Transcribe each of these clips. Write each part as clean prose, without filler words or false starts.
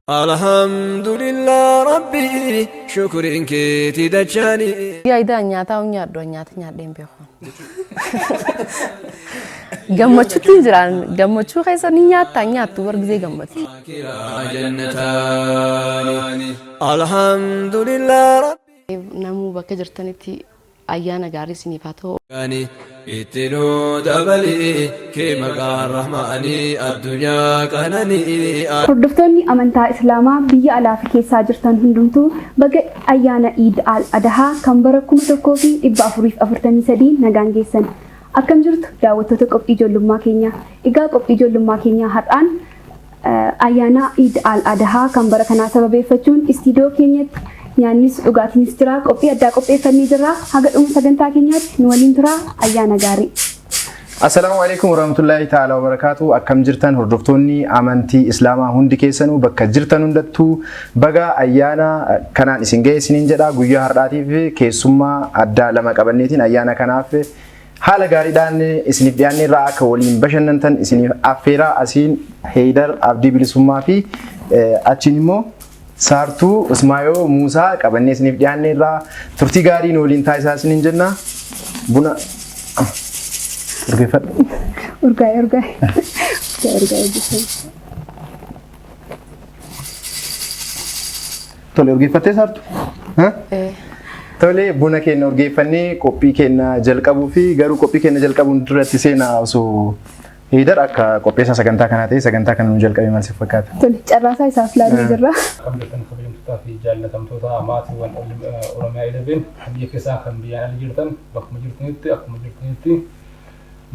Alhamdulillah Rabbi shukriin keeti dachaani. Yaayidaa nyaataa hin nyaadhu nyaata nyaadhee hin beeku. Gammachuutti hin jiraan gammachuu keessa ni nyaattaa hin nyaattu bar gisee gammachuu. Akiraa jannataani. Alhamdulillah Rabbi. Namuu bakka jirtanitti ayyaana gaarii isiniif haa ta'u. Ani itti nuu dabali kee maqaan rahmaanii addunyaa qananii. Hordoftoonni amantaa Islaamaa biyya alaa fi keessaa jirtan hundumtuu baga ayyaana Iid Al Adahaa kan bara 1443 nagaan geessan. Akkam jirtu daawwattoota qophii ijoollummaa keenyaa? Egaa qophii ijoollummaa keenyaa har'aan ayyaana Iid Al Adahaa kan bara kanaa sababeeffachuun istiidiyoo keenyatti nyaannis dhugaatiinis jira. Qophii addaa qopheeffannee jirra. Haga dhuma sagantaa keenyaatti nu waliin turaa. Ayyaana gaarii. Assalaamu alaikum warahmatullahi ta'ala wabarakaatu. Akkam jirtan hordoftoonni amantii Islaamaa hundi keessanuu bakka jirtan hundattuu baga ayyaana kanaan isin ga'e isiniin jedha. Guyyaa har'aatiif keessummaa addaa lama qabanneetiin ayyaana kanaaf haala gaariidhaan isiniif dhiyaanne irraa akka waliin bashannantan isiniif affeeraa asiin Heydar Abdii Bilisummaa fi achiin immoo Saartuu Usmaayoo Muusaa qabannee isiniif dhiyaanne irraa turtii gaarii nu waliin taasisaa isiniin jenna. Buna urgeeffadhu. Urgaa'e urgaa'e. Urgaa'e urgaa'e. Tole urgeeffattee Saartuu? Tole buna keenya urgeeffannee qophii keenya jalqabuu fi garuu qophii keenya jalqabuun duratti seenaa osoo Heydar akka qopheessaa sagantaa kanaa ta'e sagantaa kana nu jalqabe maal siif fakkaata? Tole carraasaa isaaf laannee jirra. Akkam jirtan kabajamtootaa fi jaallatamtoota maatiiwwan Oromiyaa 11 kan biyya keessaa kan biyyaan ala jirtan bakkuma jirtanitti akkuma jirtanitti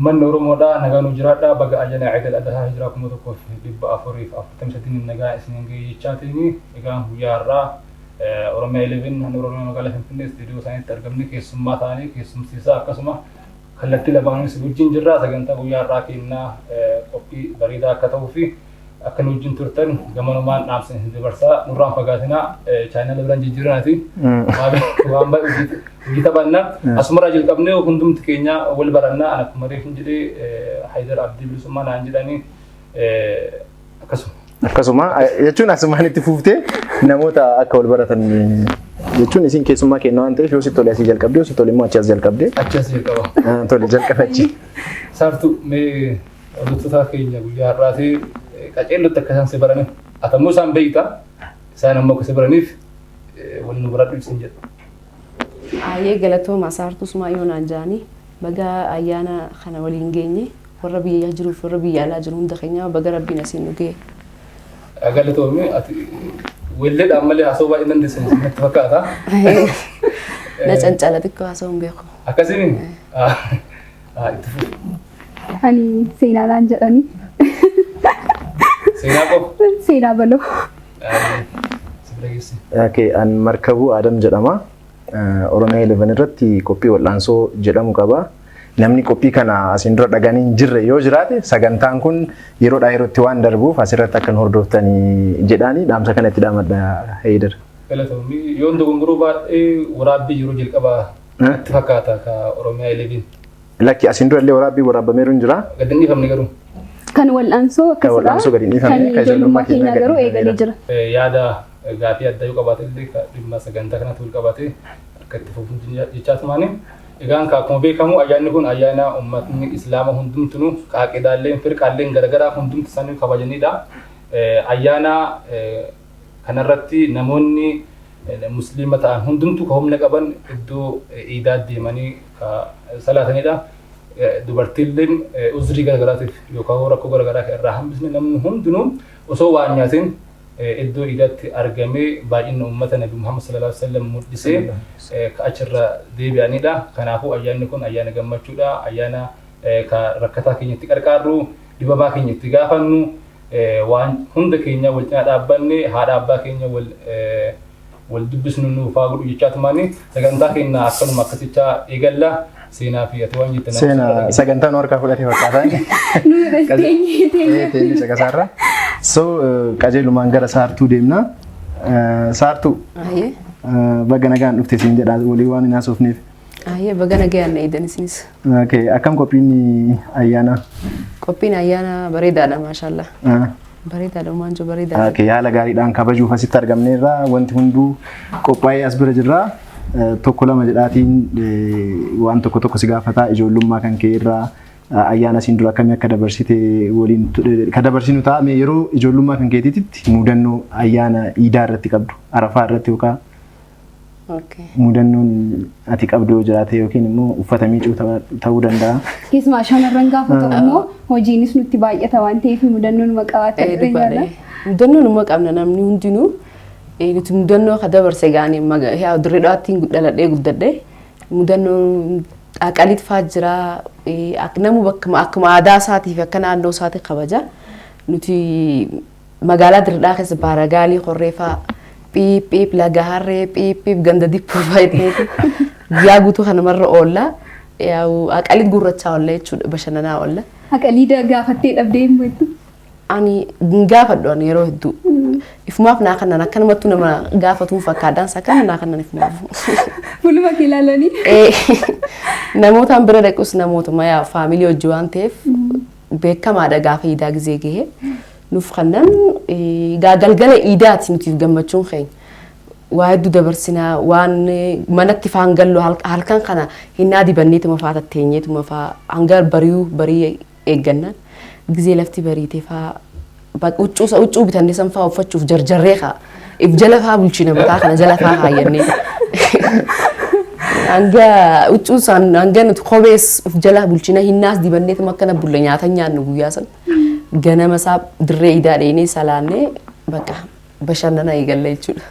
manni Oromoodhaa nagaa nu jiraadhaa baga ayyaana Eid al-Adhaa hijiraa 1443 nagaa isiniin ga'e jechaatiin egaan guyyaa har'aa Oromiyaa 11 handhuura Oromiyaa magaalaa Finfinnee istiidiyoo isaaniitti argamne keessummaa ta'anii keessumsiisaa akkasuma kallattii lamaanis wajjin jirra. Sagantaa guyyaa har'aa kennaa qophii bareedaa akka ta'uu fi akka nu wajjin turtan gamanumaan dhaamsa isin dabarsaa nurraan fagaatinaa chaayinaala biraan jijjiiranaati. Waan baay'ee hojii taphanna. Asumarraa jalqabnee hundumti keenya wal barannaa an akkuma reefin jedhee Haydar Abdii Bilisummaa naan jedhanii akkasuma. Akkasuma jechuun asumaan itti fuuftee namoota akka wal baratan jechuun isin keessummaa kenna waan ta'eef yoo sitti tole asii jalqabdee yoo sitti tole immoo achi as jalqabdee. Achi as jalqaba. Tole jalqaba achi. Saartuu mee hordoftoota keenya guyyaa har'aati qaceellotti akka isaan si baraniif atammoo isaan beekta isaan ammoo akka si baraniif wal nu baradhu isin jedha. Ayyee galatooma Saartuu Sumaayyoo naan jedhanii baga ayyaana kana waliin geenye warra biyya jiruuf warra biyya alaa jiru hunda keenya baga rabbiin asiin nu ga'e. Galatoomi ati weelleedhaan malee haasawuu baay'ee dandeessan natti fakkaata. Na cancala xiqqoo haasawuu hin beeku. Akkasiin itti fufu. Ani seenaadhaan jedhani. Seenaa qofa. Seenaa baloo. Si bira geessi. Okay, an Markabuu Adam jedhama. Oromiyaa 11 irratti qophii wal'aansoo jedhamu qaba. Namni qophii kana asiin dura dhaganii hin jirre yoo jiraate sagantaan kun yeroodhaa yerootti waan darbuuf asirratti akka nu hordoftanii jedhaanii dhaamsa kana itti dhaamadha Heydar. Galatoomi yoon dogongoruu baay'ee waraabbii yeroo jalqabaa natti fakkaata ka Oromiyaa 11. Lakki asiin dura illee waraabbii waraabbameeru hin jira. Gad hin dhiifamne garuu. Kan wal'aansoo Kan wal'aansoo gadi hin dhiifamne, Kan kan ijoollummaa ijoollummaa keenyaa keenyaa garuu gadi eegalee jira. Yaada gaafii addaa yoo qabaate illee ka dhimma sagantaa kanatti wal qabate akka itti fufu jechaa tumaani. Egaan ka akkuma beekamu ayyaanni kun ayyaana uummatni Islaama hundumtunu qaaqidaalleen firqaalleen garagaraa hundumti isaanii kabajanidha. Ayyaana kanarratti namoonni musliima ta'an hundumtuu ka humna qaban iddoo iidaa deemanii ka salaatanidha. Dubartiilleen uzrii garagaraatiif yookaan rakkoo garagaraa irraa hambisne namni hundinuu osoo waan nyaatin iddoo iidaatti argamee baay'ina uummata Nabi Muhammad sallallahu alaihi wasallam mul'isee ka achirra deebi'anidha. Kanaafuu ayyaanni kun ayyaana gammachuudha. Ayyaana ka rakkataa keenya itti qarqaarru, dhibamaa keenya itti gaafannu, waan hunda keenya wal cinaa dhaabbanne haadha abbaa keenya wal wal dubbisnu nuuf haa godhu jechaa tumaani sagantaa keenya akkanuma akkasichaa eegalla. Seenaa fi ati waan jette nama Seenaa sagantaa nu harkaa fudhatee fakkaata. Nu teenyee teenyee. Teenyee caqasaarra. So qajeelumaan gara Saartuu deemna. Saartuu Ayyee baga nagaan dhufte siin jedha walii waan hin haasofneef. Ayyee baga nagayaan na eedan isinis. Okay, akkam qophiin ayyaanaa? Qophiin ayyaana bareedaadha maashaallah. Bareedaadha, uumaan jiru bareedaadha. Okay, haala gaariidhaan kabajuuf asitti argamneerra, wanti hunduu qophaa'ee as bira jirra. Tokko lama jedhaatiin waan tokko tokko si gaafataa, ijoollummaa kan kee irraa ayyaana siin dura akkamii akka dabarsite waliin ka dabarsinu ta'a. Mee yeroo ijoollummaa kan keetiitti mudannoo ayyaana iidaa irratti qabdu, arafaa irratti yookaan mudannoon ati qabdu yoo jiraate yookiin immoo uffata miicuu ta'uu danda'a. Keessumaa shamarran gaafa ta'u immoo hojiinis nutti baay'ata waan ta'eef mudannoo numa qabaata jedhee yaada. Mudannoo numa qabna namni hundinuu. Nuti mudannoo ka dabarse gaanii dirree dhawaatti dhaladhee guddadhe, mudannoo aqaliit fa'aa jira. Namu bakkuma akkuma aadaa isaatii fi akka naannoo isaatti kabaja. Nuti magaalaa Dirredhaa keessa baaragaalii qorree fa'aa, phiip phiip laga harree, phiip phiip ganda dippoo fa'aa jedheeti guyyaa guutuu kanumarra oolla. Aqaliit gurrachaa oolla jechuudha, bashannanaa oolla. Aqalii gaafattee dhabdee hin beektu. Ani hin gaafadhu, ani yeroo hedduu. Ifumaaf naa kannan, akkanumattuu nama gaafatuun fakkaadhaan isaa kana naa kannan ifumaaf. Fuuluma kee ilaalanii. Namootaan bira dhaqus namootuma yaa faamilii hojii waan ta'eef beekamaadha, gaafa iidaa gizee gahee. Nuuf kannan gaa galgala iidaati nuti gammachuun keenya. Waa hedduu dabarsinaa, waan manatti faan gallu, halkan kana hinnaa dibanneetuma faa tatteenyeetuma faa hanga bari'uu barii eeggannaan gizee lafti bariitee faa huccuu huccuu bitannee san faa uffachuuf jarjarree kaa if jala faa bulchina, mataa kana jala faa kaayyannee hanga huccuu san, hanga nuti kophees of jala bulchina, hinnaas dibanneetuma akkana bulla, nyaata nyaannu guyyaa san ganama isaa dirree iidaa dheenee salaannee bakka bashannana eegalla jechuudha.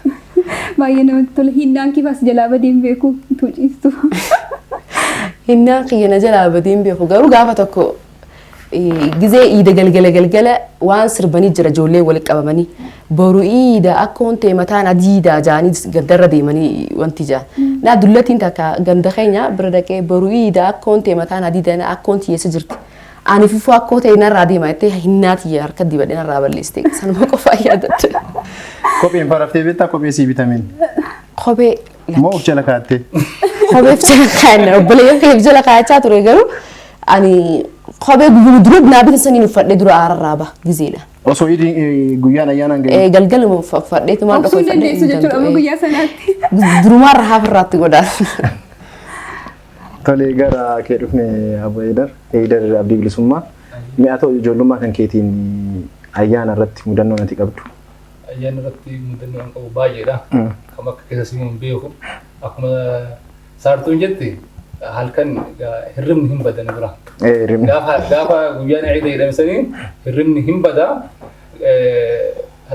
Baay'ee namatti tola. Hinnaan kifaas jalaa badee hin beeku utuu ciistu. Hinnaan kiyya na jalaa badee hin beeku, garuu gaafa tokko gizee iida galgala galgala waan sirbanii jira, ijoollee walitti qabamanii boru iida akka hontee mataan adiida jaanii gandarra deemanii wanti jaa. Naa dullattiin takka ganda keenya bira dhaqee boru iida akka hontee mataan adiida akka honti eessa jirti. Ani fufuu akkoo ta'e narraa deema jettee hinnaa tiyya harka dibadhee narraa balleessite, sanuma qofaa yaadatte. Kopheen faraftee beektaa, kophee sii bitameen? Kophee Moo of jala kaattee? Kopheef jala kaa'anna, obboleeyyan kiyyaaf jala kaa'achaa ture, garuu ani kophee guyyuma dura naa bitan saniin uffadhee dura aararraa baha gizeedha. Osoo idiin guyyaan ayyaanaan ga'e. Galgaluma uffadheetumaan Obsuu hin dandeessu jechuudha amma guyyaa sanaatti. Durumaarra haafirraatti godhaan. Tolee, gara kee dhufne, Abu Eedar, Eedar Abdii Bilisummaa. Mi'a ta'u ijoollummaa kan keetiin ayyaana irratti mudannoo ati qabdu. Ayyaana irratti mudannoo an qabu baay'eedha. Kam akka keessa siin hin beeku. Akkuma saartuun jette halkan hirribni hin badan bira. Hirribni. Gaafa guyyaan ciida jedhamsanii hirribni hin bada.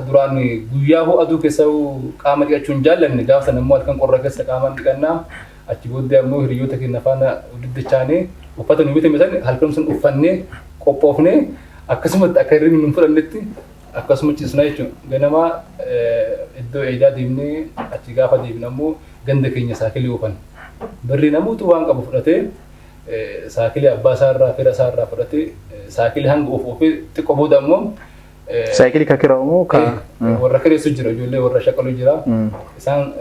Duraan guyyaa hoo aduu keessa qaama dhiqachuu hin jaallanne, gaafa sana immoo halkan qorra keessa qaama dhiqannaa. Achi booddee ammoo hiriyoota keenya faana walitti dachaanee uffata nu bitame san halkan sun uffannee qophoofnee akkasumatti akka hirribni nu hin fudhannetti akkasuma ciisnaa jechuudha. Ganama iddoo eedaa deemnee achi gaafa deebinu ammoo ganda keenya saakilii oofan. Barri namoota waan qabu fudhatee saakilii abbaa isaa irraa, fira isaa irraa fudhatee saakilii hanga oofu oofee xiqqoo booda ammoo Saayikilii ka kiraa'u moo ka? Warra kireessu jira, ijoollee warra shaqalu jira. Isaan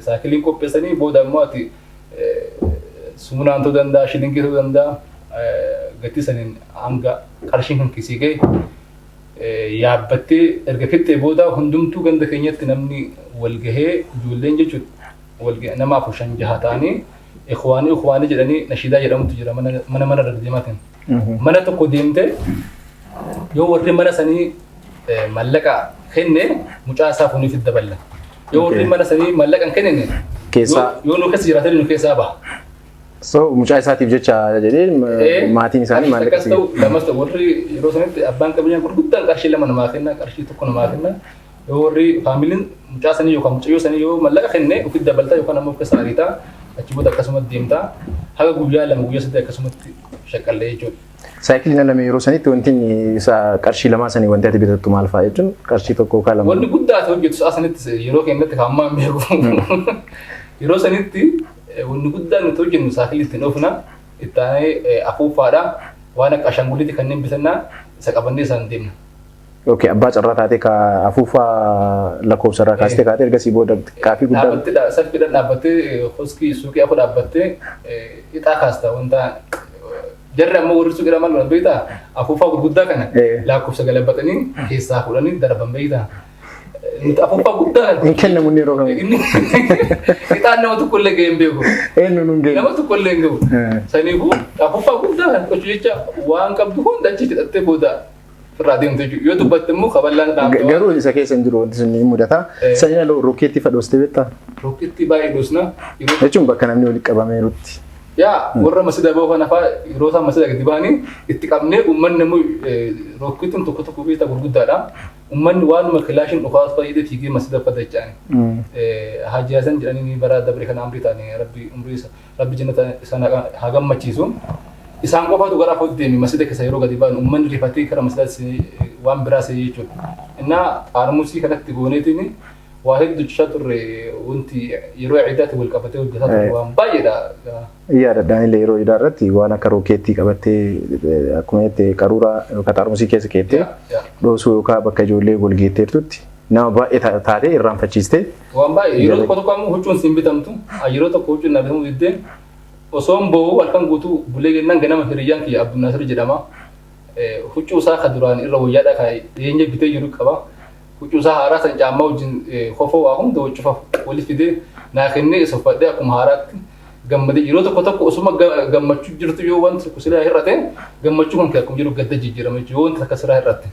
saakiliin qopheessanii booda ammoo ati sumunaan ta'uu danda'a, shilingii ta'uu danda'a. Gatii saniin hanga qarshiin kan kiisii ga'e yaabbattee erga fixxee booda hundumtuu ganda keenyatti namni wal gahee, ijoolleen jechuudha, nama afur shan jaha ta'anii ikhwaanii ikhwaanii jedhanii nashiidaa jedhamutu jira, mana mana irra deemaatiin. Mana tokko deemtee yoo warri mana sanii mallaqa kenne mucaa isaa fuuniif itti daballa. Yoo warri mana sanii mallaqa hin kennine yoo nu keessa jiraatan nu keessaa baha. So mucaa isaatiif jecha jedhee maatiin isaanii maallaqa Akkas ta'u lamas ta'u, warri yeroo sanitti abbaan qabeenyaa gurguddaan qarshii 2 namaa kenna, qarshii 1 namaa kenna. Yoo warri faamiliin mucaa sanii yookaan mucayyoo sanii yoo mallaqa kenne ofitti dabaltaa yookaan ammoo of keessa ariitaa, achi booda akkasumatti deemtaa haga guyyaa 2 guyyaa 3 akkasumatti shaqqallee jechuudha. Saayikiliin lama yeroo sanitti wanti isa qarshii 2 sanii wanti ati bitattu maal fa'a jechuun qarshii 1 yookaan 2. Wanni guddaa ati hojjetu sa'a sanitti yeroo keenyatti kan ammaa hin beeku. Yeroo sanitti wanni guddaan nuti hojjennu saayikilii ittiin oofna, itti aanee afuuffaadha, waan akka ashaanguliitii kanneen bitannaa, isa qabannee isaan deemna. Okay, abbaa carraa taatee ka afuuffaa lakkoofsa irraa kaastee kaatee ergasii booda kaafii guddaa. Dhaabbattee saffiidhaan dhaabbattee, koskii suuqii afur dhaabbattee ixaa kaasta wanta Jarri ammoo warri suuqii maal godhan beektaa? Afuuffaa gurguddaa kana lakkoofsa galabatanii keessaa fuudhanii darban beektaa? Nuti afuuffaa guddaa kana. Hin kennamu inni yeroo kamuu. Ixaan nama tokko illee gahee hin beeku. Eenyu nuun gahee. Nama tokko illee hin gahu. Saniifuu afuuffaa guddaa kana fudhachuu jecha waan qabdu hunda achi fixattee booda irraa deemtu jechuudha. Yoo dubbatte immoo kaballaan dhaabdu. Garuu isa keessa hin jiru wanti sun ni mudata. Sanyii aloo rokkeetti fadhoostee beektaa? Rokkeetti baay'ee dhoosna. Jechuun bakka namni walitti qabameerutti. Yaa warra masjida bahu kana fa'aa yeroo isaan masjida gadi ba'anii itti qabnee uummanni immoo rokkeettiin tokko tokko beektaa gurguddaadha. Uummanni waanuma kilaashiin dhukaas fayyadee fiigee masjida uffata jechaani. Haaji Hasan jedhanii bara dabre kana umrii ta'anii rabbi umrii rabbi jannata isaan haa gammachiisu. Isaan qofaatu gara afootti deeme masjida keessa yeroo gadi ba'an uummanni rifatee kara masjidaatti waan biraa se'ee jechuudha. Innaa xaarmusii kanatti gooneetiin waa hedduu hojjechaa turre wanti yeroo iidaatti wal qabatee hojjetaa turre waan baay'eedha. Yaadadhaan illee yeroo iidaa irratti waan akka rookeettii qabattee akkuma jette qaruuraa yookaan xaarmusii keessa keettee dhoosuu yookaan bakka ijoollee wal geetteertutti nama baay'ee taatee irraanfachiistee. Waan baay'ee yeroo tokko tokko ammoo huccuun siin bitamtu yeroo tokko huccuun na bitamuu diddee osoon boo'u halkan guutuu bulee jennaan ganama hiriyyaan kiyya Abdulnaasir jedhama. Huccuu isaa ka duraan irra wayyaadha ka dhiyeenya bitee jiru qaba. Huccuu isaa haaraa san caammaa wajjin kofoo waa hunda cufa walitti fidee naa kennee isa uffadhee akkuma haaraatti gammadee yeroo tokko tokko osuma gammachuu jirtu yoo wanti tokko siraa hir'ate gammachuu kan kee akkuma jiru gadda jijjiirama jechuudha yoo wanti takka siraa hir'atte.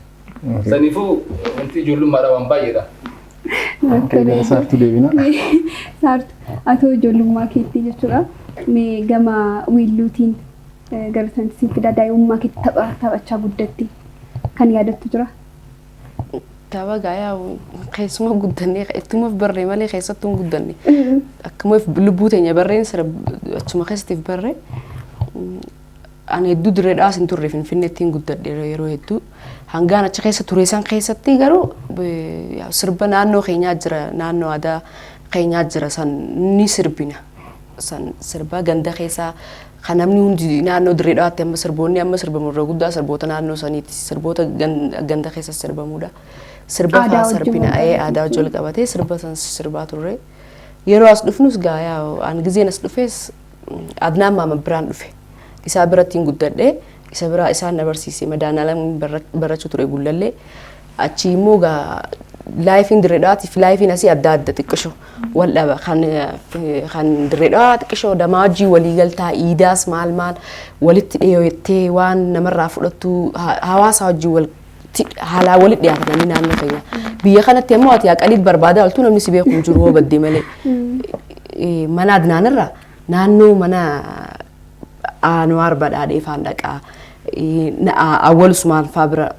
Saniifuu wanti ijoollummaadha waan baay'eedha. Gara saartuu deebina. Saartuu atoo ijoollummaa keetti jechuudha. Mee gama wiilluutiin gara sanatti fidaa daa'imummaa keetti tapha taphachaa guddatti kan yaadattu jira? Tapha gaayaa keessuma guddannee ittuma barree malee keessattuu hin guddanne. Akkuma lubbuu teenya barreen achuma keessatti barree. Ani hedduu dirree dhaas hin turre Finfinneetti hin guddadhe yeroo hedduu. Hangaan achi keessa ture san keessatti garuu sirba naannoo keenyaa jira naannoo aadaa keenyaa jira san ni sirbina. San sirba ganda keessaa kan namni hundi naannoo dirree dhawaatti amma sirboonni amma sirbamu irra guddaa sirboota naannoo saniiti sirboota ganda keessa sirbamudha. Sirba Aadaa faa wajjin sirbina wal qabate. Aadaa wajjin wal qabatee sirba san sirbaa turre. Yeroo as dhufnus gaayaa an gizeen as dhufes Adnaan maama biraan dhufe. Isaa biratti hin guddadhe. Isa biraa isaan na barsiise madaanaalam barachuu ture gullallee. Achi immoo gaa laayifiin dirree dhawaatiif laayifiin asii adda adda xiqqisho wal dhaba kan kan dirree dhawaa xiqqisho damaa wajjin walii galtaa iidaas maal maal walitti dhiyeettee waan namarraa fudhattu hawaasa wajjin wal haalaa walitti dhiyaata namni naannoo keenya. Biyya kanatti ammoo ati haqaliit barbaadaa oltu namni si beeku hin jiru hoo baddee malee. Mana Adnaanirraa naannoo mana Anuwaar Badhaadhee faan dhaqaa. Awwal Usmaan faa bira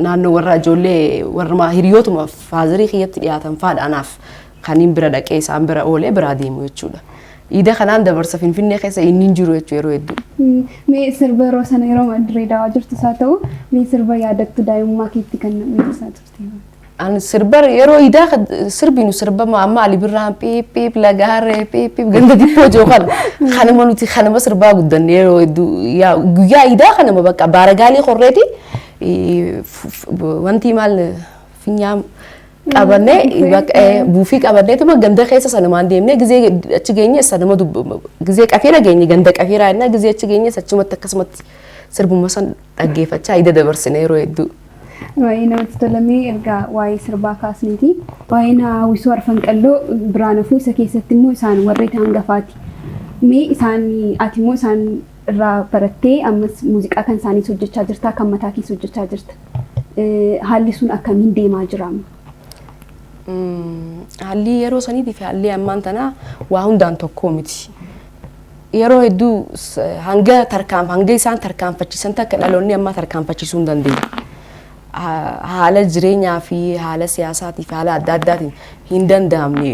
naannoo warra ijoollee warra hiriyootuma faazarii kiyyatti dhiyaatan faadha anaaf kaniin bira dhaqee isaan bira oolee biraa deemu jechuudha. Iida kanaan dabarsa Finfinnee keessa inni hin jiru jechuudha yeroo hedduu. Mee sirba yeroo sana yeroo dirree daawaa jirtus haa ta'u mee sirba yaadattu daa'imummaa keetti kan weellisaa turte? An sirba yeroo iidaa sirbinu sirba amma Ali Birraan piip piip lagaarree piip piip ganda dippoo jiru kana kanuma nuti kanuma sirbaa guddanne yeroo hedduu guyyaa iidaa kanuma bakka baaragaalii korreeti wanti maal finyaa qabannee bakka buufii qabanneetuma ganda keessa sanumaan deemnee gizee achi geenye sanuma gizee qafeera geenye ganda qafeeraa jennaa gizee achi geenye achumatti akkasumatti sirbuma san dhaggeeffachaa iida dabarsine yeroo hedduu. Baay'ee namatti tola. Mee erga waa'ee sirbaa kaasneeti waa'een hawwisoo arfan qalloo biraan hafuu isa keessatti immoo isaan warreeta hangafaati. Mee isaan ati immoo isaan irraa barattee ammas muuziqaa kan isaaniis hojjechaa jirta kan mataa keessa hojjechaa jirta. Haalli sun akkamiin deemaa jira amma? Haalli yeroo saniitii fi haalli ammaan tanaa waa hundaan tokkoo miti. Yeroo hedduu hanga tarkaanf hanga isaan tarkaanfachiisan takka dhaloonni ammaa tarkaanfachiisuu hin dandeenye. Haala jireenyaa fi haala siyaasaatii fi haala adda addaatiin hin danda'amne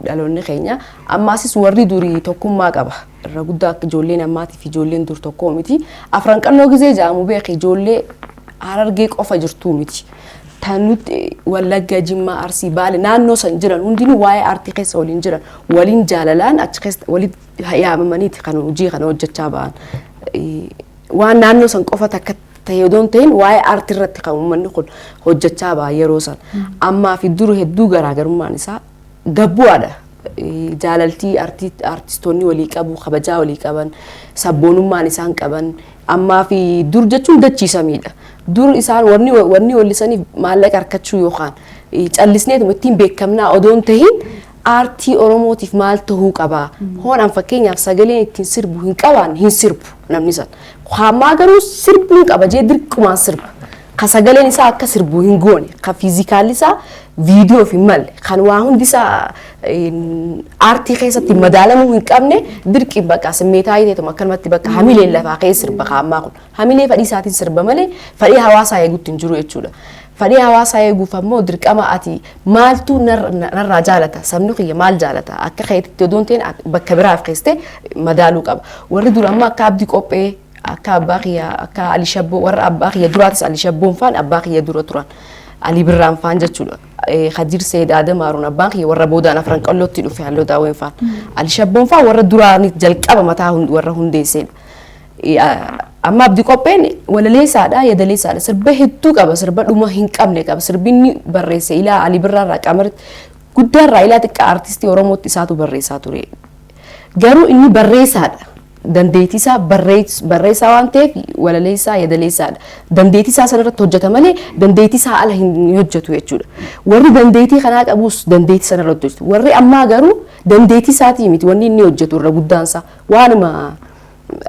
dhaloonni keenya. Ammaasis warri durii tokkummaa qaba. Irra guddaa akka ijoolleen ammaatii fi ijoolleen dur tokkoo miti. Afran qannoo gizee jedhamu beeki ijoollee Harargee qofa jirtuu miti. Tan nuti Wallagga, Jimmaa, Arsii, Baale naannoo san jiran hundinuu waa'ee aartii keessa waliin jiran waliin jaalalaan achi keessa walitti yaamamaniiti kan hojii kana hojjechaa ba'an. Waan naannoo san qofa takka ta'e odoo hin ta'in waa'ee aartii irratti kan uummanni kun hojjechaa ba'a yeroo san. Ammaa fi dur hedduu garaagarummaan isaa gabbu'aadha. Jaalaltii artistoonni walii qabu, kabajaa walii qaban, sabboonummaan isaan qaban ammaa fi dur jechuun dachiisamiidha. Dur isaan wanni wallisaniif maallaqa harkachuu yookaan callisneetuma ittiin beekamnaa odoon tahin aartii Oromootiif maal tahuu qabaa. Hoon fakkeenyaaf sagaleen ittiin sirbu hin qabaan hin sirbu namni san. Hammaa garuu sirbuun qaba jee dirqumaan sirba. Ka sagaleen isaa akka sirbu hin goone, ka physicalli isaa viidiyoof hin malle, kan waa hundi isaa aartii keessatti madaalamuu hin qabne dirqiin bakka simmeetaa ta'eetuma akkanumatti bakka hamileen lafaa keessa sirba kaammaa kun. Hamilee fedhii isaatiin sirba malee fedhii hawaasaa eeguutti hin jiru jechuudha. Fedhii hawaasaa eeguuf ammoo dirqama ati maaltu narraa jaalata, sabni kiyya maal jaalata, akka keetitti odoon ta'in bakka biraaf keessee madaaluu qaba. Warri dur amma akka Abdii Qophee, akka abbaa kiyya, akka Ali Shabboo, warra abbaa kiyya duraatis Ali Shabboon faan abbaa kiyya dura turan. Ali Birraan faan jechuudha. Kadir Seed Adam Haruun abbaan kiyya warra boodaan Afran Qallootti dhufe halluu daawween faan. Ali Shabboon faan warra duraanii jalqaba mataa warra hundeessedha. Amma Abdii Qopheen walaleessaadha, yadaleessaadha. Sirba hedduu qaba, sirba dhuma hin qabne qaba. Sirbinni barreesse ilaa Ali Birraarraa Qamaritti guddaarraa ilaa xiqqaa artistii Oromootti isaatu barreessaa ture. Garuu inni barreessaadha. Dandeettii isaa barreessaa waan ta'eef walaleessaa yadaleessaadha. Dandeettii isaa sanarratti hojjeta malee dandeettii isaa ala hin hojjetu jechuudha. Warri dandeettii kanaa qabus dandeettii sanarratti hojjetu. Warri ammaa garuu dandeettii isaatii miti wanni inni hojjetu irra guddaan isaa waanuma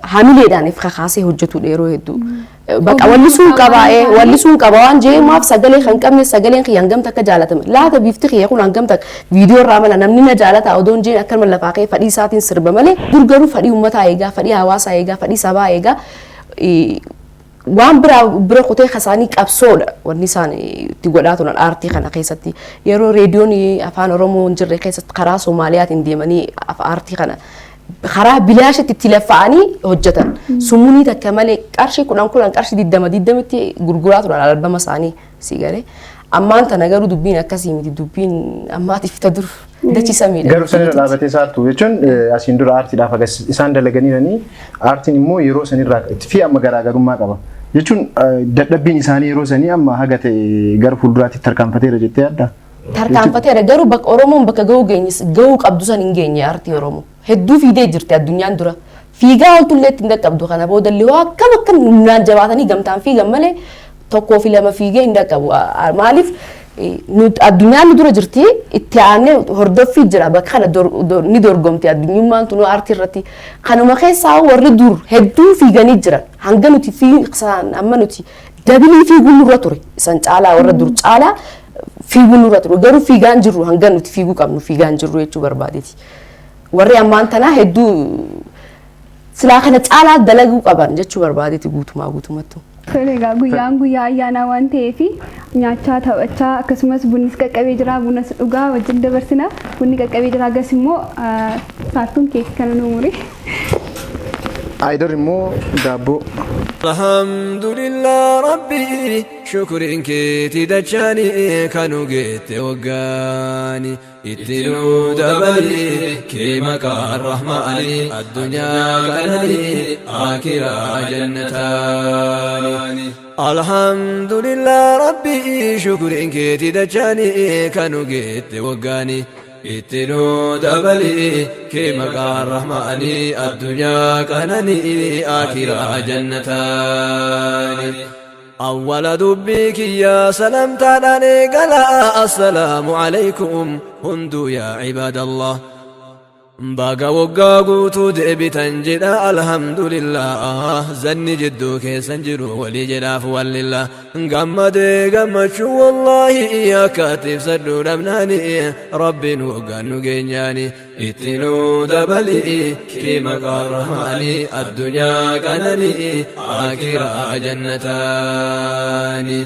hamileedhaan if kakaasee hojjetudha yeroo hedduu. Bakka wallisuun qaba waan jeemaaf sagalee kan qabne sagaleen kiyya hangam takka jaalatama. Laata bifti kiyya kun hangam takka viidiyoo irraa mala namni na jaalata odoon jeen akkanuma lafaa ka'ee fedhii isaatiin sirba malee dur garuu fedhii uummataa eegaa, fedhii hawaasaa eegaa, fedhii sabaa eegaa waan biraa bira kutee kasaanii qabsoodha wanni isaan itti godhaa turan aartii kana keessatti. Yeroo reediyoon afaan Oromoo hin jirre keessatti karaa Soomaaliyaatiin deemanii aartii kana karaa bilaashitti itti laffa'anii hojjetan. Summunii takka malee qarshii 10 10, qarshii 20 20tti gurguraa turan albama isaanii si galee. Ammaan tana garuu dubbiin akkasii miti, dubbiin ammaatiif ta dur dachisamiidha. Garuu sanirra dhaabatee saartu jechuun asiin dura aartiidhaaf agas isaan dalaganiiranii aartiin immoo yeroo sanirraa fi amma garaagarummaa qaba. Jechuun dadhabbiin isaanii yeroo sanii amma haga ta'e gara fuulduraatti tarkaanfateera jettee yaaddaa? Tarkaanfateera, garuu bakka Oromoon bakka gahuu geenye gahuu qabdu san hin geenye aartii Oromoo. Hedduu fiidee jirti addunyaan dura. Fiigaa ooltullee ittiin dhaqqabdu kana boodallee waa akkam akkam humnaan jabaatanii gamtaan fiigan malee tokkoo fi lama fiigee hin dhaqqabu. Maaliif addunyaan nu dura jirti, itti aanee hordoffii jira, bakka kana ni dorgomti addunyummaan tunu aartii irratti. Kanuma keessaa warri dur hedduu fiiganii jiran hanga nuti fiigsaan amma nuti dabilii fiiguu nurra ture, isan caalaa warra dur caalaa fiiguu nurra ture, garuu fiigaan jirru, hanga nuti fiiguu qabnu fiigaan jirru jechuu barbaadeeti. Warri ammaan tanaa hedduu silaa kana caalaa dalaguu qaban jechuu barbaadeeti guutumaa guutumattu. Tole, egaa guyyaan guyyaa ayyaanaa waan ta'eef nyaachaa, taphachaa, akkasumas bunnis qaqqabee jira, bunas dhugaa wajjin dabarsina. Bunni qaqqabee jira, agas immoo saartuun keekii kana nu muri. Aayidar immoo daabboo. الحمد لله ربي شكر كيتي دجاني كانوا جيت وقاني اتلو دبلي كيما كان رحماني الدنيا كنني آخرة جنتاني الحمد لله ربي شكر كيتي دجاني كانوا جيت وقاني اتلو دبلي كيما كان رحماني الدنيا كنني آخرة جنتاني أول دبيك يا سلام تعالى قال السلام عليكم هندو يا عباد الله باقا وقا قوتو دئبتن جدا الحمد لله زني جدو كيسن جرو ولي جلاف ولله قمد قمد والله يا كاتب سدو لبناني ربي نوقا نقينياني اتلو دبلي كيما قرهاني الدنيا كنني آخرة جنتاني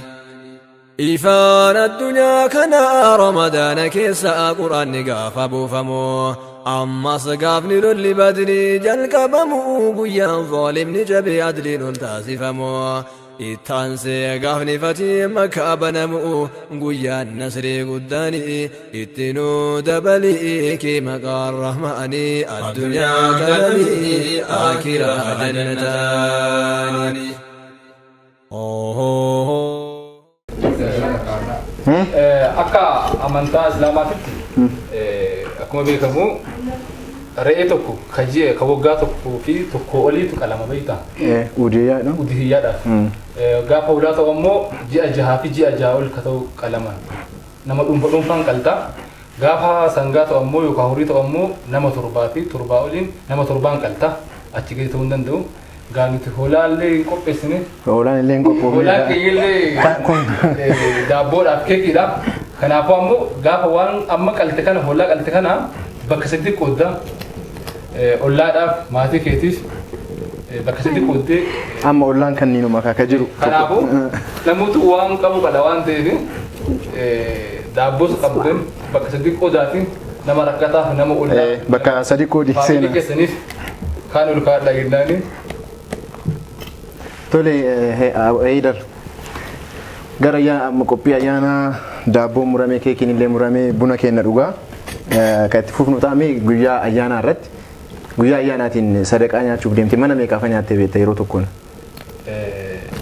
إيفان الدنيا كنا رمضان كيسا قرآن قاف أبو فمو أما سقافني للي بدري جلق بمو قيا ظالم نجبي عدلي نلتاسفمو إتانسي قافني فتي مكابنا مو قيا النسري قداني اتنو دبلي كيما قال رحماني الدنيا كلمي آخرة جنتاني أوه. Akka amantaa Islaamaatitti Akkuma beekamu re'ee tokko ka ji'a ka waggaa tokkoo fi tokkoo oliitu qalama beektaa? Udiyyaadha. Udihiyyaadhaaf. Gaafa hoolaa ta'u ammoo ji'a jahaa fi ji'a jahaa ol ka ta'u qalama. Nama dhuunfa dhuunfaan qalta. Gaafa sangaa ta'u ammoo yookaan horii ta'u ammoo nama torbaa fi torbaa oliin nama torbaan qalta. Achi gadi ta'uu hin danda'u. Gaa nuti hoolaallee hin qopheessine. Hoolaan illee hin qophoofne. Hoolaan keeyyillee daabboodhaaf keekiidha. Kanaafuu ammoo gaafa waan amma qalte kana hoolaa qalte kana bakka sadiitti qoodda. Ollaadhaaf maatii keetiif bakka sadiitti qooddee. Amma ollaan kanniinuma akka jiru. Kanaafuu namoota waan qabu qala waan ta'eef daabboos qabdan bakka sadiitti qoodaatiin nama rakkataaf nama ollaa. Bakka sadi qoodi Faamilii seena. keessaniif kaan ol kaa'adha jennaani. Tole, Heydar. Gara amma qophii ayyaanaa daabboon muramee, keekiin illee muramee, buna keenya dhugaa. Kan itti fufnu ta'ame guyyaa ayyaanaa irratti guyyaa ayyaanaatiin sadaqaa nyaachuuf deemte mana meeqaafa nyaattee beekta yeroo tokkoon?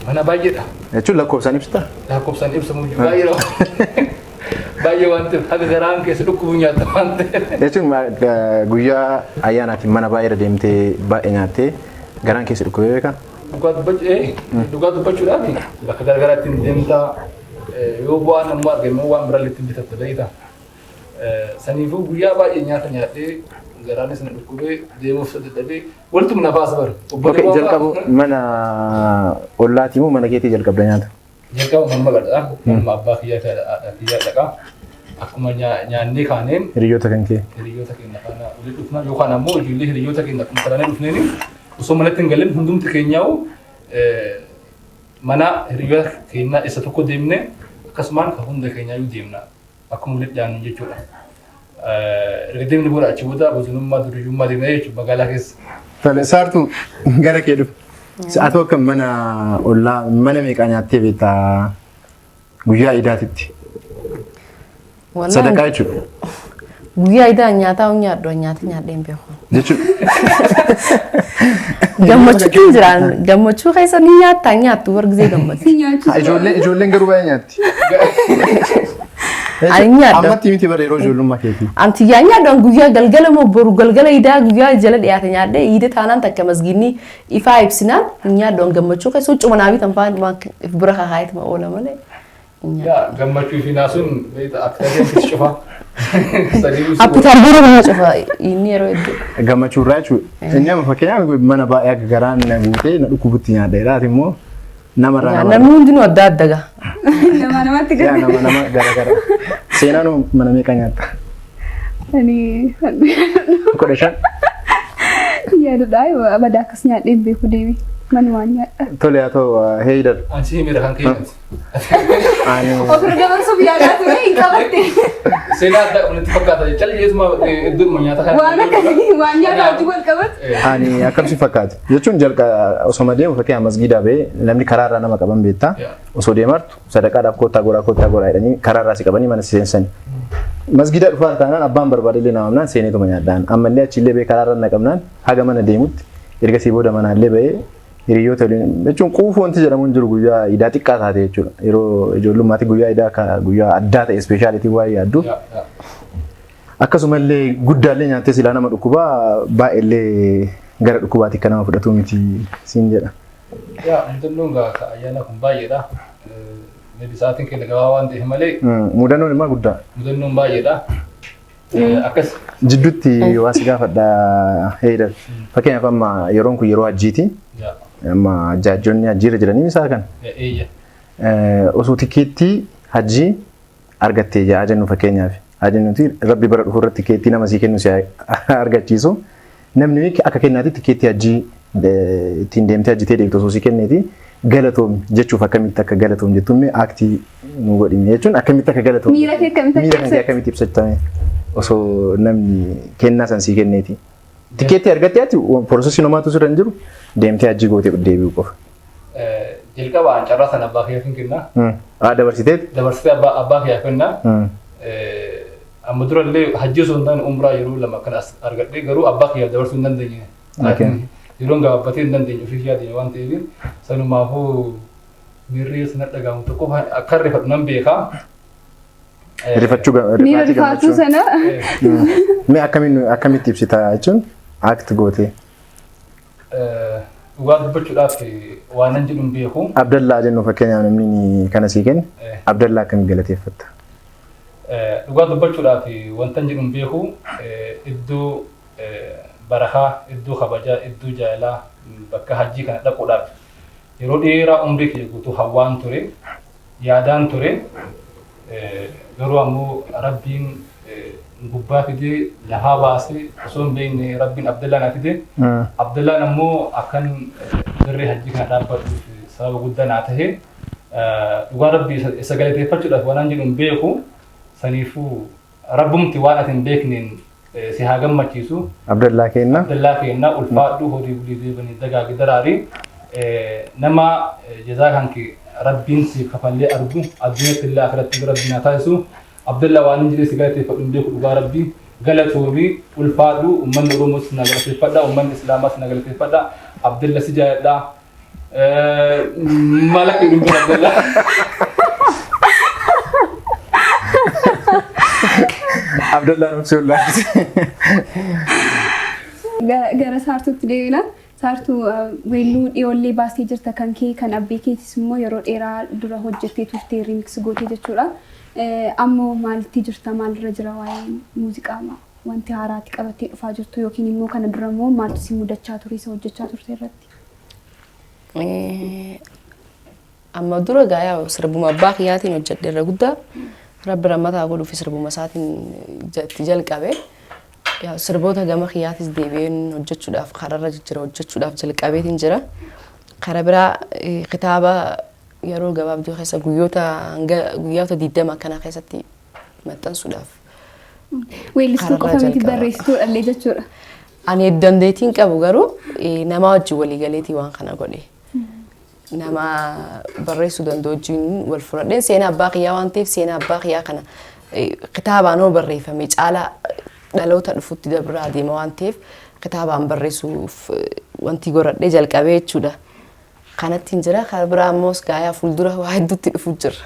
Mana baay'eedha. Jechuun lakkoofsaan ibsitaa? Lakkoofsaan ibsamu baay'eedha. Baay'ee waan ta'eef haga garaan keessa dhukkubu nyaata waan ta'eef. Jechuun guyyaa ayyaanaatiin mana baay'eerra deemtee baay'ee nyaattee garaan keessa dhukkubee beekaa? Dhugaa dubbachuudhaaf bakka garagaraatti deemtaa, yoo bu'aan ammoo argame immoo waan biraallee ittiin bitatta beektaa. Saniifuu guyyaa baay'ee nyaata nyaadhee garaanis na dhukkubee deemuuf dadhabee walitti na baasa bara. Okay, jalqabu mana ollaatii moo mana keetii jalqabda nyaata? Jalqaba manuma gadhaa, manuma abbaa kiyyaa fi haadha kiyyaa dhaqaa. Akkuma nyaannee kaaneen Hiriyoota kan kee. Hiriyoota keenya faana walitti dhufna yookaan ammoo ijoollee hiriyoota keenya akkuma taanee dhufneen osoo manatti hin galin hundumti keenyaa'u mana hiriyoota keenyaa isa tokko deemne, akkasumaan kan hunda keenyaayyuu deemna akkuma walitti dhiyaannu jechuudha. Erga deemni booda achi booda bosonummaa duriyyummaa deemna jechuudha magaalaa keessa. Tole, Saartuu, gara kee dhufu. Ati akka mana ollaa mana meeqaa nyaattee beektaa guyyaa idaatitti? Wallahi Sadaqaa jechuudha. Guyyaa idaa nyaataa hin nyaadhu, nyaata nyaadhee hin beeku. Jechuudha. Gammachuutu hin jiraan. Gammachuu keessa ni nyaattaa hin nyaattu warri gisee gammachuu. Si nyaachuu. Ijoolleen garuu baay'ee nyaatti. Ani nyaadha. Ammatti miti bara yeroo ijoollummaa keetii. Anti yaa nyaadhu, guyyaa galgala moo boru galgala idaa guyyaa jala dhiyaate nyaadhee, iida taanaan takka masgiinni ifaa ibsinaan hin nyaadhu. Gammachuu keessa huccuma naa bitan fa'aa if bira kakaayetuma oola malee hin nyaadhu. Yaa gammachuu fi naasuun beektaa akka ta'e cufa. Sadii Appitaan bira nama cufa inni yeroo hedduu. Gammachuu irraa jechuudha. Inni amma fakkeenyaaf mana baay'ee akka garaan na guutee na dhukkubutti nyaadha. Ati immoo namarraa nama. Namni hundinuu adda adda gaa. Nama namatti Yaa gara. nama nama gara gara. Seenaan mana meeqa nyaatta? Ani 15. yaadudha badaa akkas nyaadhee hin beeku deebi. Manumaan nyaadha. Tole, haa ta'u, Heydar. Ansi himira kan keenyati. Ani Ofirra dabarsuuf yaalaa ture hin qabatte. Seenaa adda qabanitti fakkaata. Calleesuma iddoodhuma nyaata kana. Waan akkasii waan nyaata wajjin wal qabatu. Ani akkam si fakkaata? Jechuun jalqa osoma deemu fakkeenyaaf masgiidaa ba'ee namni karaarraa nama qaban beektaa. Osoo deemartu sadaqaadhaaf koottaa goraa, koottaa goraa jedhanii karaarraa si qabanii mana si seensani. Masgiida dhufaa taanaan abbaan barbaade nama amnaan seeneetuma nyaadhaan. Ammallee achillee ba'ee karaarra na qabnaan haga mana deemutti, ergasii booda manaallee ba'ee hiriyoota waliin jechuun quufuu wanti jedhamu hin jiru guyyaa idaa xiqqaa taate jechuudha. Yeroo ijoollummaatti guyyaa idaa akka guyyaa addaa ta'e speciality waa'ee yaaddu. Akkasumallee guddaallee nyaattee silaa nama dhukkubaa baay'eellee gara dhukkubaatti akka nama fudhatu miti siin jedha. Yaa mudannoon gaa ka ayyaana kun baay'eedha. Maybe sa'aatiin keenya gabaabaa waan ta'eef malee Mudannoon immoo guddaa. Mudannoon baay'eedha. Akkas. Jidduutti waa si gaafadha, Heydar. Fakkeenyaaf amma yeroon kun yeroo hajjiiti. Amma hajjaajonni hajjiirra jiranii isaa kan. Eeyya. Osoo tikeettii hajjii argattee jaa jennu fakkeenyaaf. Haa jennuti rabbi bara dhufu irratti tikeettii nama sii kennu si argachiisu. Namni akka kennaatti tikeettii hajjii ittiin deemtee hajjitee deemtu osoo sii kenneeti galatoom jechuuf akkamitti akka galatoom jettuun mee act nu godhime jechuun akkamitti akka galatoom. Miira kee akkamitti miira kan kee ibsattu? Akkamitti ibsattame osoo namni kennaa san sii kenneeti. Tikeettii argattee ati process homaatu sirra hin jiru, deemtee hajjii gootee deebi'uu qofa. Jalqaba carraa sana abbaa kiyyaaf hin kenna. Haa dabarsiteet? Dabarsitee abbaa kiyyaaf kenna. Amma durallee hajji osoo hin taane umraa yeroo lama kan as argadhee garuu abbaa kiyyaaf dabarsuu hin dandeenye. Yeroon gabaabbatee hin dandeenye ofii kiyyaa deeme waan ta'eef sanumaafuu miirri sana dhagahamu tokko akka rifadhu nan beekaa. Rifachuu Miira rifaatii rifaatuu gammachuu. sana. Mee akkamiin akkamitti ibsita jechuun act gootee? Dhugaa dubbachuudhaaf waan nan jedhu hin beeku. Abdallaa jennu fakkeenyaaf namni kana sii kenne Abdallaa akkamiin galateeffatta? Dhugaa dubbachuudhaaf wanta hin jedhu hin beeku. Iddoo barakaa, iddoo kabajaa, iddoo jaalalaa, bakka hajjii kana dhaquudhaaf yeroo dheeraa umrii kiyya guutuu hawwaan ture, yaadaan ture. Garuu ammoo Rabbiin gubbaa fidee lafaa baasee osoo hin beekne Rabbiin Abdallaa naa fide. Abdallaan ammoo akkan dirree hajjii kana dhaabbadhuuf sababa guddaa naa tahe. Dhugaa Rabbii isa galateeffachuudhaaf waan jedhu hin beeku. Saniifuu Rabbumti waan ati hin beekneen si haa gammachiisu. Abdallaa kenna. Abdallaa kenna, ulfaadhu, horii bulii deebanii dagaagi daraari. Nama jazaa kan kee Rabbiin siif kafallee argu addunyaatti illee akhiratti illee Rabbiin haa taasisu. Abdallaa, waan hin jedhee si galateeffadhu hin beeku. Dhugaa Rabbii galatoomii, ulfaadhu. Uummanni Oromoos na galateeffadha, uummanni Islaamaas na galateeffadha. Abdalla, si jaaladha. Maal akka jedhu hin beeku, Abdallaa. Abdallaan obsee ollaatti. Gara Saartuutti deebina. Saartuu, weelluu dhiyoollee baastee jirta kan kee, kan abbee keetis immoo yeroo dheeraa dura hojjettee turtee remix gootee jechuudha. Ammoo maalitti jirta, maalirra jira waa'ee muuziqaa, wanti haaraatti qabattee dhufaa jirtu, yookiin immoo kana dura immoo maaltu si mudachaa ture isa hojjechaa turte irratti? Amma dura gaayaa sirbuma abbaa kiyyaatiin hojjedhe irra guddaa. Rabbi rammataa godhuuf sirbuma isaatiin itti jalqabe. Yaa, sirboota gama kiyyaatis deebi'een hojjechuudhaaf kararra jira, hojjechuudhaaf jalqabeetiin jira. Kara biraa kitaaba yeroo gabaabduu keessa guyyoota hanga guyyoota 20 akkanaa keessatti maxxansuudhaaf. Weellistuu Kararraa qofa miti, jalqaba. barreessituudhallee jechuudha. Ani dandeettiin qabu garuu nama wajjin walii galeetii waan kana godhe. Nama barreessuu danda'u wajjin wal fudhadheen seenaa abbaa kiyyaa waan ta'eef, seenaa abbaa kiyyaa kana kitaabaan hoo barreeffame caalaa dhaloota dhufutti dabraa deema waan ta'eef, kitaabaan barreessuuf wanti godhadhee jalqabee jechuudha. Kanatti hin jira. Karaa biraa immoo gaayaa fuuldura waa hedduutti dhufu jira.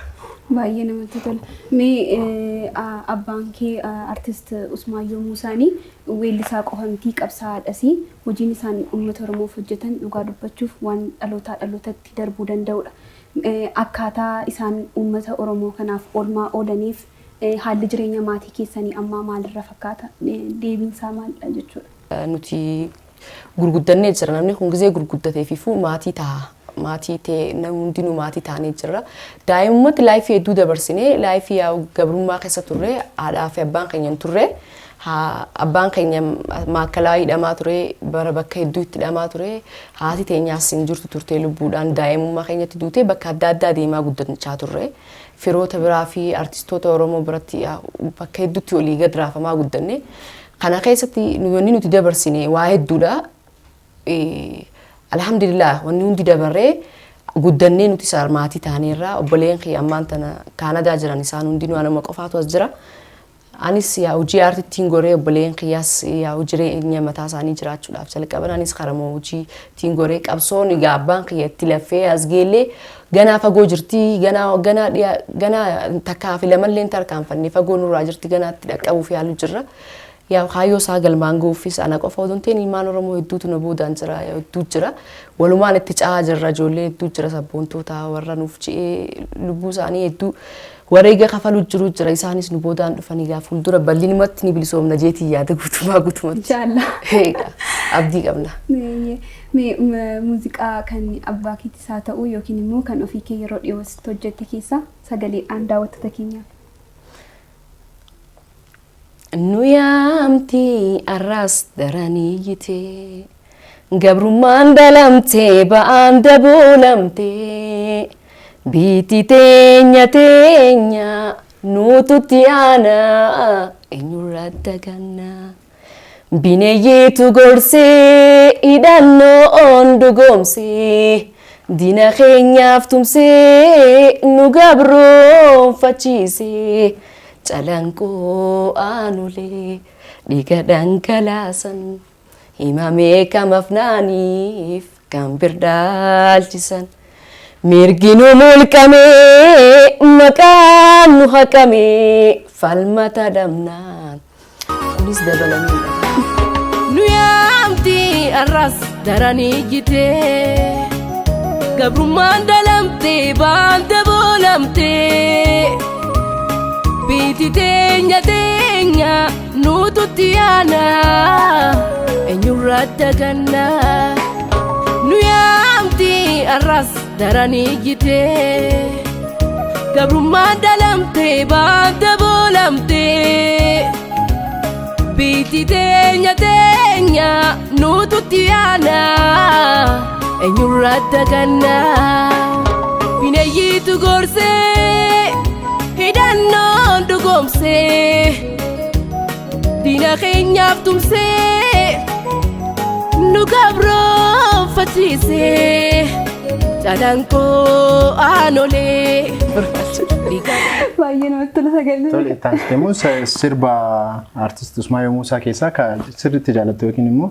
Baay'ee namatti tola. Mee abbaan kee artist Usmaayyoo Muusaanii weellisaa qofa miti, qabsaa'aadhas. Hojiin isaan uummata Oromoof hojjetan dhugaa dubbachuuf waan dhalootaa dhalootatti darbuu danda'udha. Akkaataa isaan uummata Oromoo kanaaf oolmaa oolaniif haalli jireenya maatii keessanii ammaa maalirra fakkaata? Deebiinsaa maalidha jechuudha? Nuti gurguddannee jira. Namni kun gizee gurguddatee fiifuu maatii ta'a. Maatii ta'e, namni hundinuu maatii taanee jirra. Daa'imummaatti life hedduu dabarsinee, life yaa gabrummaa keessa turre, haadhaa fi abbaan keenya hin turre. Abbaan keenya maakkalaa hidhamaa ture, bara bakka hedduu itti hidhamaa ture. Haati teenyaas hin jirtu turte lubbuudhaan, daa'imummaa keenyatti duute. Bakka adda addaa deemaa guddachaa turre. Firoota biraa fi artistoota Oromoo biratti bakka hedduutti olii gad raafamaa guddanne. Kana keessatti wanni nuti dabarsine waa hedduudha. Alhamdulillah, wanni hundi dabarree guddannee nuti maatii taaneerra. Obboleen kiyya ammaan tana Kaanadaa jiran, isaan hundinuu, anuma qofaatu as jira. Anis yaa hojii aartittiin goree, obboleen kiyyaas yaa jireenya mataa isaanii jiraachuudhaaf jalqaban. Anis karama hojii ittiin goree qabsoon egaa abbaan kiyya itti laffee as geellee ganaa fagoo jirti, ganaa ganaa dhiyaa ganaa takkaa fi lamallee hin tarkaanfanne, fagoo nurraa jirti, ganaa itti dhaqqabuuf yaalu jirra. Yaa kaayyoo isaa galmaan ga'uufis ana qofa odoo hin ta'in ilmaan Oromoo hedduutu na boodaan jira, hedduu jira. Walumaan itti ca'aa jirra, ijoollee hedduu jira, sabboontoota warra nuuf ci'ee lubbuu isaanii hedduu wareega kafalu jiru jira. Isaanis nu boodaan dhufanii gaa fuuldura bal'inumatti ni bilisoomna jeetii yaada guutumaa guutumatti. Inshallah. Egaa, abdii qabna. Mee muuziqaa kan abbaa keetis haa ta'u yookiin immoo kan ofii kee yeroo dhiyoo asitti hojjette keessaa sagaleedhaan daawwattoota keenyaaf. Nu yaamti arraas daraniyyite, gabrummaan dalamtee ba'aan daboolamte, biitti teenya teenya nuututti aana, eenyurraa daganna? Bineeyyiitu gorsee hidhannoo dhugoomsee, diina keenyaaf tumsee nu gabroonfachiisee, calanqoo aanulee dhiiga dhangalaasan himamee kamafnaaniif kan birdaalchisan. Mirgi nu mulqamee maqaan nu haqamee falmata dhabnaan kunis dabalamee nu yaamti arras daranii jitee gabrummaan dalamtee baanta boolamtee biiti teenya teenya nututti yaana eenyurraa dagannaa nu yaamti arras daranii jitee gabrummaan dalamtee baanta boolamtee biiti teenya teenya nututti yaana eenyurraa dagannaa bineeyyiitu gorsee hidhannoon dhugoomsee diina keenyaaf tumsee nu gabroonfachiisee calanqoo aanolee. Baay'ee namatti tola sagalee. Tole, itti aansitee immoo sirba artist Usmaayyoo Muusaa keessaa ka sirriitti jaalattu yookiin immoo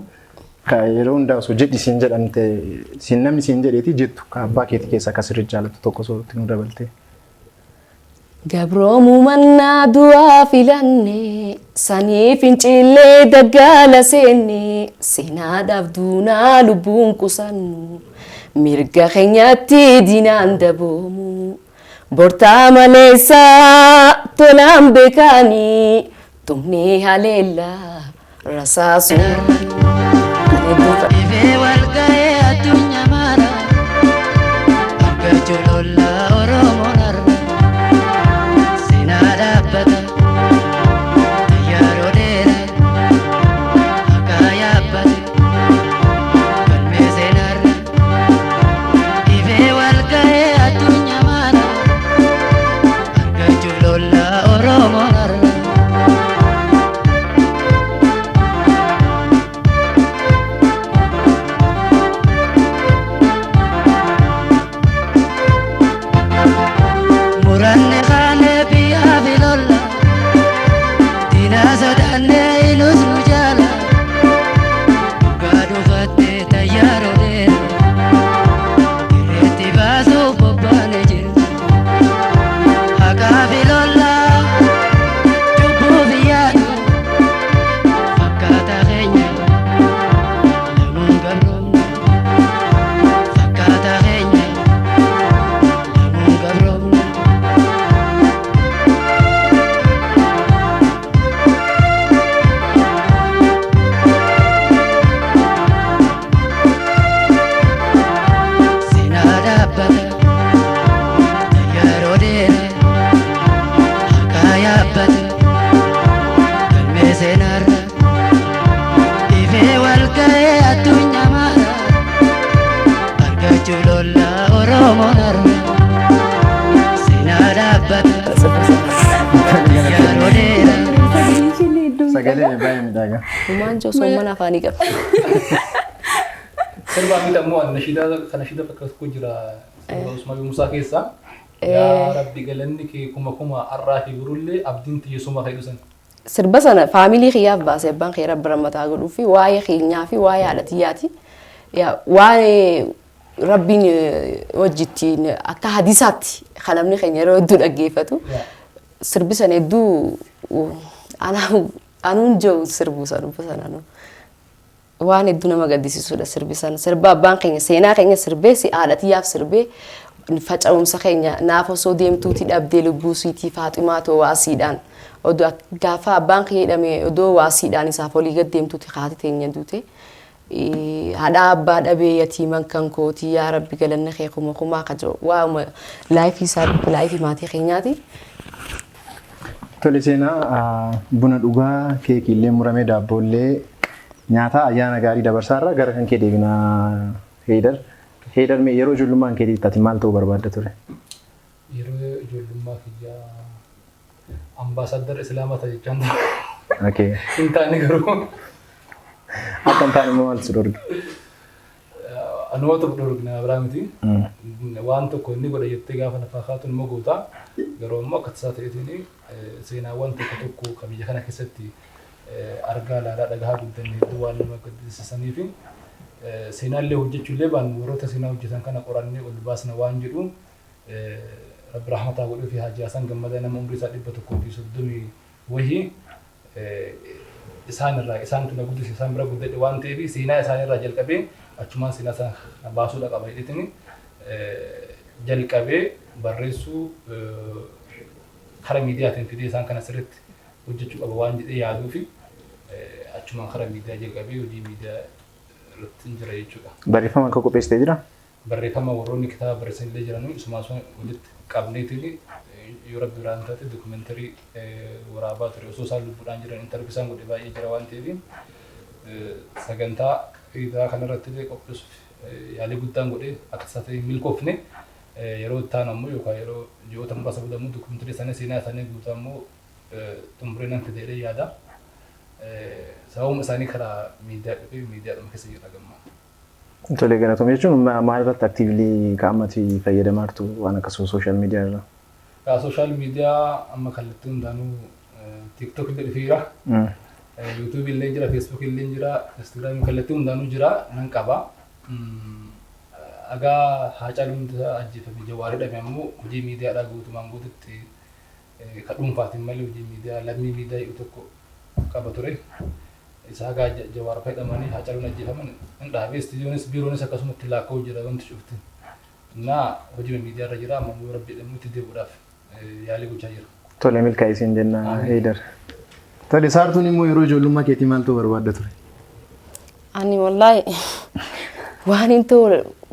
ka yeroo hundaa osoo jedhi siin jedhamte siin namni siin jedheeti jettu ka abbaa keetii keessaa ka sirriitti jaalattu tokko osoo itti nu dabalte. Gabroomuu mannaa du'aa filanne sanii fincillee daggaala seenne seenaadhaaf duunaa lubbuun qusannu mirga keenyatti diinaan daboomu bortaa maleessaa tolaan beekaanii tumnee haleellaa rasaasuu. Ifee wal ga'ee addunyaa mara argachuu lollaa Oromoon har'a seenaa dhaabbata xayyaaroo dheeraa akka yaabbate galmee seenaarra. Ifee wal ga'ee addunyaa mara argachuu lollaa Oromoon har'a. Muranne kaane biyyaa fi lolla diinaa sodaanne ilus nu jaala dhugaa dhufattee xayyaaroo dheeraa irreetti baasuuf bobbaane jirra haqaa fi lolla cubbuu fi yaadu fakkaataa keenya lamuun gabroomne fakkaataa keenya lamuun gabroomne. Seenaa dhaabbata xayyaaroo dheeraa haqaa yaabbata galmee seenaarra ifee wal ga'ee addunyaa mara argachuu lollaa Oromoon har'a seenaa dhaabbata xayyaaroo dheeraa. Sagaleen ishee hedduu Sagalee baay'ee miidhagaa. Uumaan jiru soomana afaanii qaba. Sirba miidhamoo nashiidaa kana nashiida bakka tokko jira sirba Usmaayyoo Muusaa keessaa. Yaa Rabbi galanni kee kuma kuma har'aa fi borullee abdiin tiyyisuma kan jedhu. Sirba sana faamilii kiyyaaf baase abbaan kiyya rabbi rammataa godhuu fi waa'ee keenyaa fi waa'ee haadha tiyyaati. Waa'ee rabbiin wajjittiin akka hadisaatti kan namni keenya yeroo hedduu dhaggeeffatu. Sirbi sana hedduu anuun jiru sirbu sana sana waan hedduu nama gaddisiisudha sirbi sana. Sirba abbaan keenya seenaa keenya sirbee si haadha tiyyaaf sirbee faca'umsa keenya naaf osoo deemtuuti dhabdee lubbuu siitii Faaximaa too waasiidhaan odoo gaafa abbaan kiyya hidhame odoo waasiidhaan isaaf olii gad deemtuuti haati teenya duute. Haadha abbaa dhabee yatiiman kan kootii yaa rabbi galanni kee kuma kumaa ka jiru waa'uma life isaa life maatii keenyaati. Tole seenaa, buna dhugaa, keekiillee muramee, daabboollee nyaata ayyaana gaarii dabarsaarra gara kan kee deebinaa Heydar. Heydar, mee yeroo ijoollummaan keetiitti ati maal ta'uu barbaadda ture? Yeroo ijoollummaa kiyyaa ambaasaddara Islaamaa ta'a jechaan hin taane garuu. Akka hin taane immoo maal si dhorge? Anuma tokko dhorge nama biraa miti. Waan tokko inni godha jettee gaafa lafaa kaatu immoo goota. Garuu immoo akka tasaa ta'eetiin seenaawwan tokko tokko kan biyya kana keessatti argaa ilaalaa dhagahaa guddanne hedduu waan nama gaddisiisanii fi Seenaallee hojjechuullee baannu, warroota seenaa hojjetan kana qorannee ol baasna waan jedhu, Rabbi rahmataa godhuu fi Haaji Hasan Gammadaa nama umrii isaa 130 wahii, isaan irraa, isaantu na guddise, isaan bira guddadhe waan ta'eef, seenaa isaanii irraa jalqabee achumaan seenaa sana baasuudha qaba jedheetini jalqabee barreessuu, kara miidiyaatiin fidee isaan kana sirriitti hojjechuu qaba waan jedhee yaaduu fi achumaan kara miidiyaa jalqabee hojii miidiyaa irratti hin jira jechuudha. Barreeffama akka qopheessitee jira? Barreeffama warroonni kitaaba barreessan illee jiran isumaa sun walitti qabneetiin, yoo Rabbi biraan taate, documentary waraabaa ture. Osoo isaan lubbuudhaan jiran interview isaan godhe baay'ee jira waan ta'eef, sagantaa iidaa kanarratti illee qopheessuuf yaalii guddaan godhe. Akka isaa ta'e milkoofne. Yeroo itti aanu ammoo yookaan yeroo ji'oota muraasa booda immoo documentary isaanii, seenaa isaanii guutuu ammoo xumuree nan fide jedhee yaada. Sababuma isaanii karaa miidiyaa dhufee miidiyaadhuma keessa jira gammaa. Tolee, galatoom. Jechuun maal irratti actively ka'ammati fayyadamaa jirtu waan akkasuma social media irra? Social media amma kallattii hundaanuu TikTok illee dhufeera. YouTube illee jira, Facebook illee jira, Instagram kallattii hundaanuu jira, nan qaba. Agaa Haacaaluu Hundeessaa ajjeefame, Jawaar hidhame ammoo hojii miidiyaadhaa guutumaan guututti ka dhuunfaatiin malee hojii miidiyaa lammii miidiyaa jedhu tokko qaba ture. Isa hagaa Jawaar hidhamanii Haacaaluun ajjeefaman hin dhaabee, istiidiyoonis biiroonis akkasumatti laakka'uu jira wanti cufti. Innaa hojii miidiyaa irra jira, amma immoo Rabbi jedhamu itti deebi'uudhaaf yaalii gochaa jira. Tole, milkaa'isiin jenna, Heydar. Tole, Saartuun immoo yeroo ijoollummaa keetii maaltu barbaadda ture? Ani wallaahi waan hin ta'u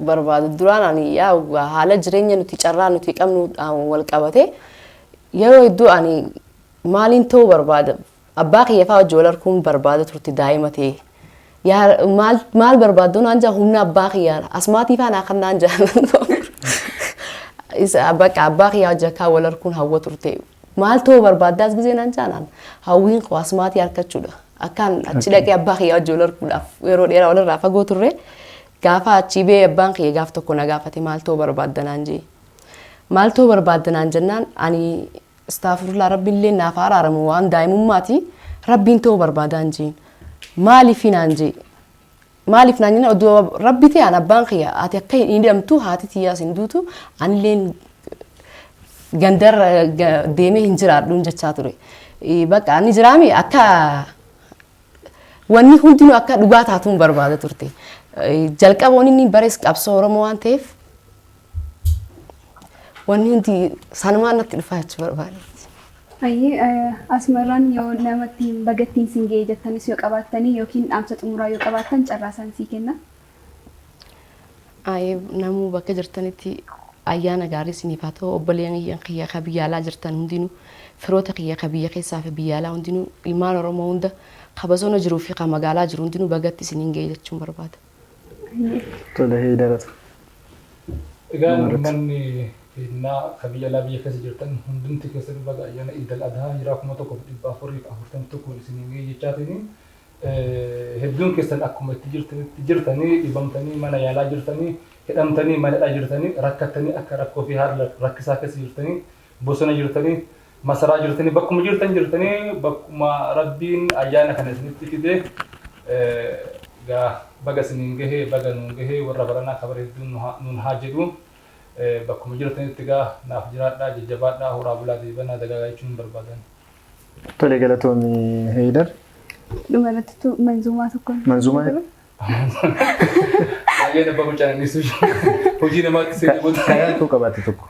barbaadu duraan ani yaa haala jireenya nuti carraa nuti qabnu wal qabate, yeroo hedduu ani maaliin ta'uu barbaada, abbaa kiyya fa'aa wajji wal arguun barbaada turte daa'ima ta'e. Yaa maal maal barbaaddu naan jaa, humna abbaa kiyyaa asmaatii fa'aa naa kan naan jaa. Isa bakka abbaa kiyyaa wajji akka wal arguun hawwa turte. Maal ta'uu barbaaddaas gisee naan jaanaan, hawwiin koo asmaatii argachuudha. Akkaan achi dhaqee abbaa kiyyaa wajji wal arguudhaaf, yeroo dheeraa walirraa fagoo turre. Gaafa achii ba'ee abbaan kiyya gaaf tokko na gaafate, maal ta'uu barbaadda naan jee. Maal ta'uu barbaadda naan jennaan, ani astaafurlaa, Rabbiillee naaf araaramu, waan daa'imummaati, Rabbiin ta'uu barbaadaan jeen. Maaliif naan jee. Maaliif naan jennaan, oduu Rabbi ta'e an abbaan kiyya ati akka hin hidhamtu, haati tiyyaas hin duutu, anilleen gandarra deemee hin jiraadhuun jechaa ture. Bakka ani jiraami akka wanni hundinuu akka dhugaa taatuun barbaada turte. Jalqaba wanni inni barees qabsoo Oromoo waan ta'eef, wanni hundi sanumaan natti dhufaa jechuu barbaade. Ayyee, asumarraan yoo namatti bagattiin siin ga'e jettanis yoo qabaattanii yookiin dhaamsa xumuraa yoo qabaattan, carraa isaan sii kenna. Ayyee, namuu bakka jirtanitti ayyaana gaarii isiniif haa ta'u. Obboleeyyan kiyya ka biyya alaa jirtan hundinuu, firoota kiyya ka biyya keessaa fi biyya alaa hundinuu, ilmaan Oromoo hunda ka bosona jiruu fi ka magaalaa jiru hundinuu bagatti isiniin ga'e jechuun barbaada. Tole, Heedaratu. Egaa uummanni keenyaa ka biyya alaa biyya keessa jirtan hundumti keessan baga ayyaana Iidal Adhaa jiraa 1441n isiniin ga'e jechaatiin, hedduun keessan akkuma itti jirtanitti jirtanii, dhibamtanii mana yaalaa jirtanii, hidhamtanii mana hidhaa jirtanii, rakkattanii akka rakkoo fi haala rakkisaa keessa jirtanii, bosona jirtanii, masaraa jirtanii, bakkuma jirtan jirtanii, bakkuma Rabbiin ayyaana kana isinitti fide gaa baga isiniin gahee, baga nuun gahee, warra baranaa kabara hedduun nuun haa jedhu. Bakkuma jirtanitti gaa naaf jiraadhaa, jajjabaadhaa, horaa bulaa, deebanaa, dagaagaa jechuun hin barbaadan. Tole, galatoomii, Heydar. Dhuma irratti manzuumaa tokko. Manzuumaa? Baay'een abbaa mucaan hojii namaatti seenuu godha. Kayaa koo qabaatte tokko.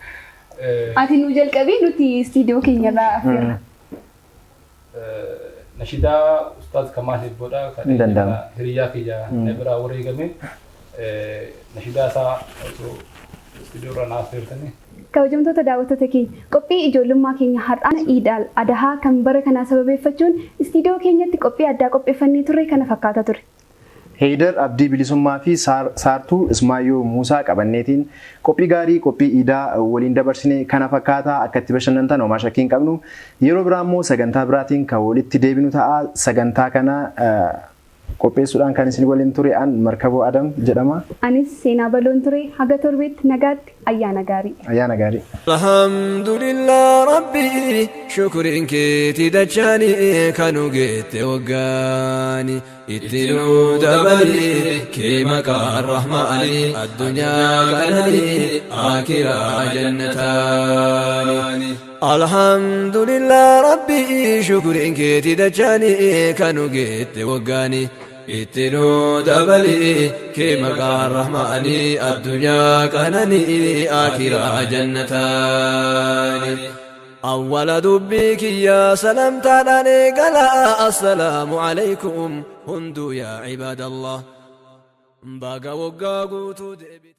Ati nu jalqabii, nuti istiidiyoo keenyarraa affeerra. Nashidaa Ustaaz Kamaal Hibboodha. Kan Hin danda'amu. Hiriyaa kiyya na biraa wareegame. Nashidaa isaa osoo istiidiyoo irraa naaf affeertanii. Kabajamtoota daawwattoota keenya, qophii ijoollummaa keenya har'aan Iid al Adahaa kan bara kanaa sababeeffachuun istiidiyoo keenyatti qophii addaa qopheeffannee turre kana fakkaata ture. Heydar Abdii Bilisummaa fi Saartuu Ismaayyoo Muusaa qabanneetiin qophii gaarii, qophii iidaa waliin dabarsine kana fakkaataa. Akka itti bashannantan homaa shakkii hin qabnu. Yeroo biraa immoo sagantaa biraatiin kan walitti deebinu ta'a. Sagantaa kana Qopheessuudhaan kan isin waliin ture an Markaboo Adam jedhama. Anis Seenaa Baloon ture. Haga torbeetti nagaatti, ayyaana gaarii. Ayyaana gaarii. Alhamdulillah Rabbi shukriin keeti dachaani kanu geette waggaani itti nu dabali kee maqaan rahmaani addunyaa kanani akiraa jannataani. Alhamdulillah Rabbi shukriin keeti dachaani kanu geette waggaani itti nu dabali kee maqaan rahmaani addunyaa kanani akiraa jannataani. أول دبيك يا سلام تعالى قال السلام عليكم هندو يا عباد الله بقى وقا قوتو ديبت.